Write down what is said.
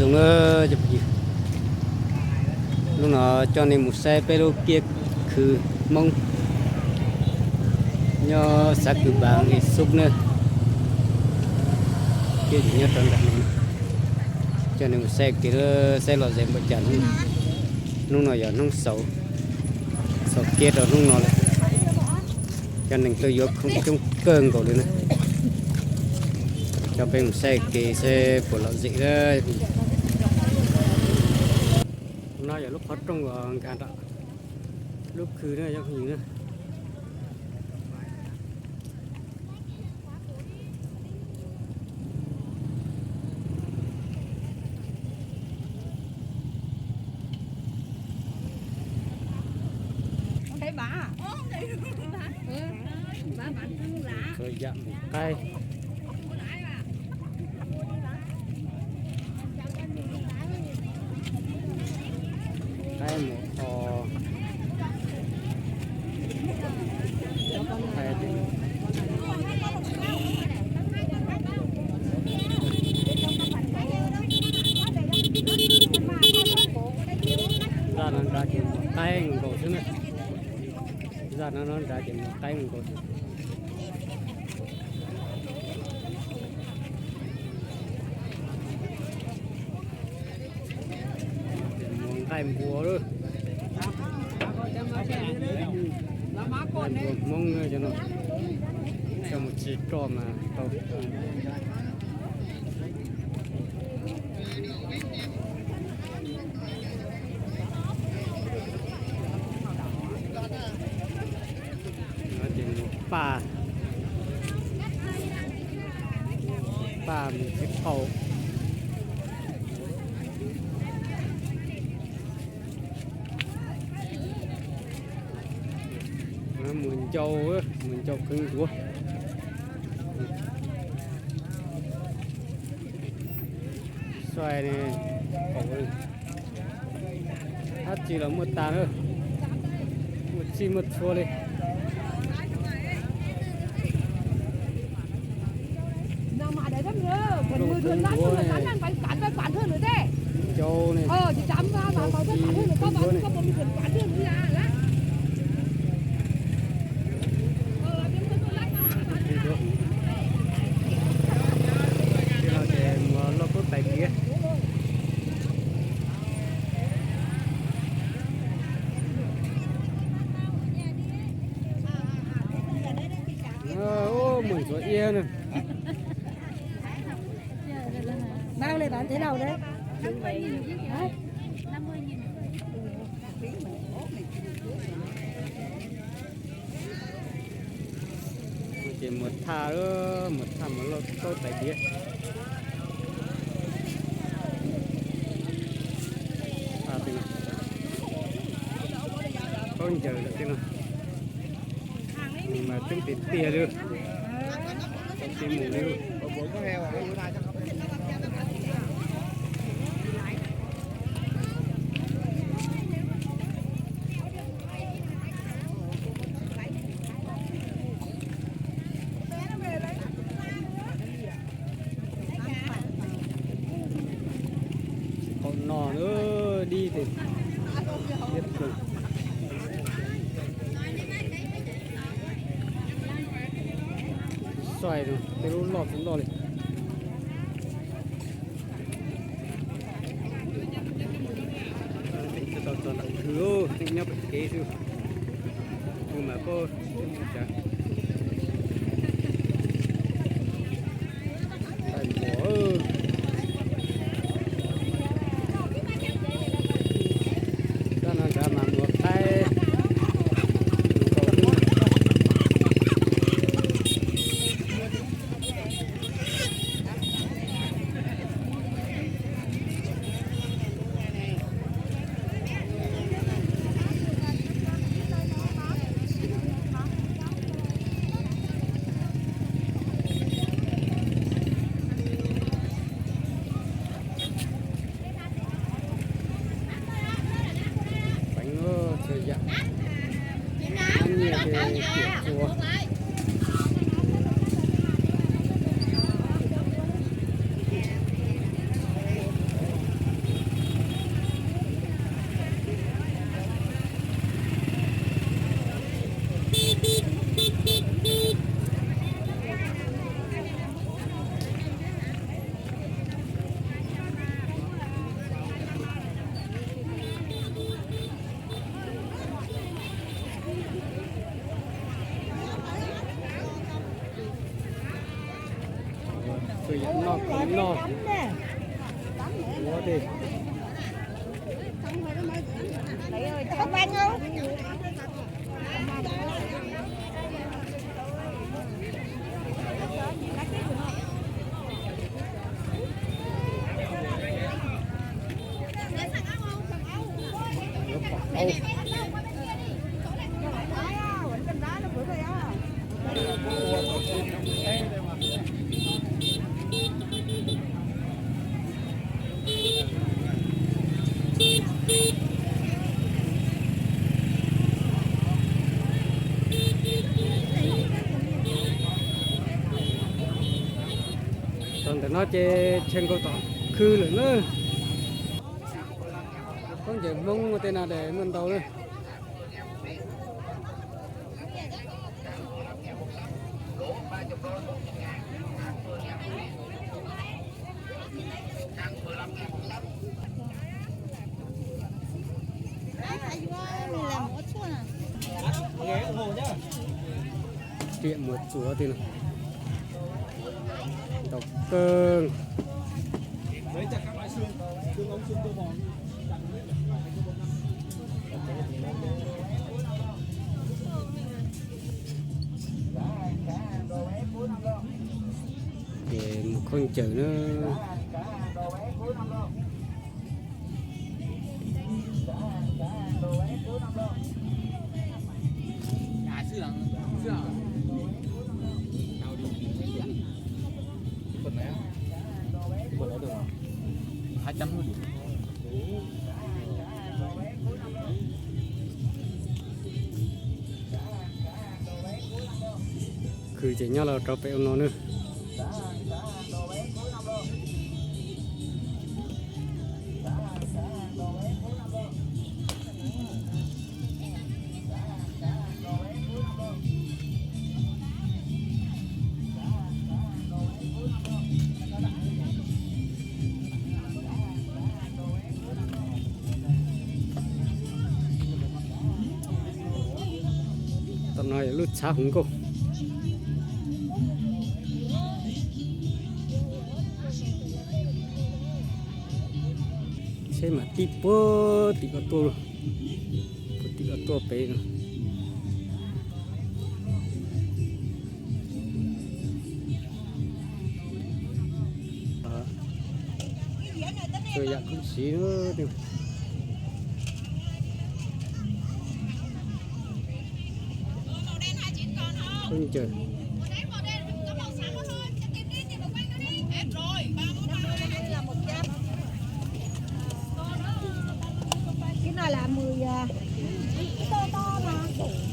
Hnub no coj nej mus saib peb lub kiab khw Hmoob nyob xav kws npav ib xub na. Kiab nyob rau ntawm no, coj nej mus saib kev, saib lom zem npaum cas. Hnub no yog hnub xaus, xaus kiab rau hnub no lawm. Cov neeg tuaj yuav khoom coob kawg nkaus li na. Coj peb mus saib kev saib puas lom zem. No yog lub qhov rooj uas nkag nram lub khw na cov phooj ywg na. Txhua yam mus qaib, qaib mus os. Zaj no nrad ces mus qaib nkaus xwb na. Zaj no no nrad ces mus qaib nkaus xwb. Mus nqaij npua lawm. Nqaij npua Hmoob no, cov mus tsis roj mas tau. No ces mus paj, paj mus txiv qaub. Mus ncau, mus ncau kawg nkaus. Xoay ne, qaum dab tsi los muaj tas na, muaj txhij muaj txhua li. Ncau ne, ncau kawg nkaus ne. Tej no ces mus loj kub tais diav. Ub, muaj ntxuav iab na. Bao này bán thế nào đấy? Hả? Ces mus thaj, mus thaj mus loj kub tais diav. Thaj tej no, khaub ncaws lawm tej no. Mas twb tiag tiag li, tau kev mus li. Qaum no na, dib tiag. Xoay no tej lub loj tsis loj li. Tsis tau txog nram khw, tseem nyob pem kev xwb. Khw mas pob tsav. Nqaij npua, zaj no nrad mas mus qaib. Peev txhua yam, nyiaj ces tiam txua. Noj, noj. Ua tej. Tau ntawm no ces tshee nkaus tom khw lawm na. Khaub ncaws Hmoob tej no ces muaj ntau na. Riam muas txuas tiag no. Ntau kawg. Ces mus khaub ncaws na. Khw ces nyob los rau pem ub no na. Tom no yog lub tshav hu nkauj. Tsheb mas tib puag tim ko tuaj, puag tim ko tuaj pem no. Txhua yam kuj siv. Khaub ncaws. Cái này là mười à, cái to to mà.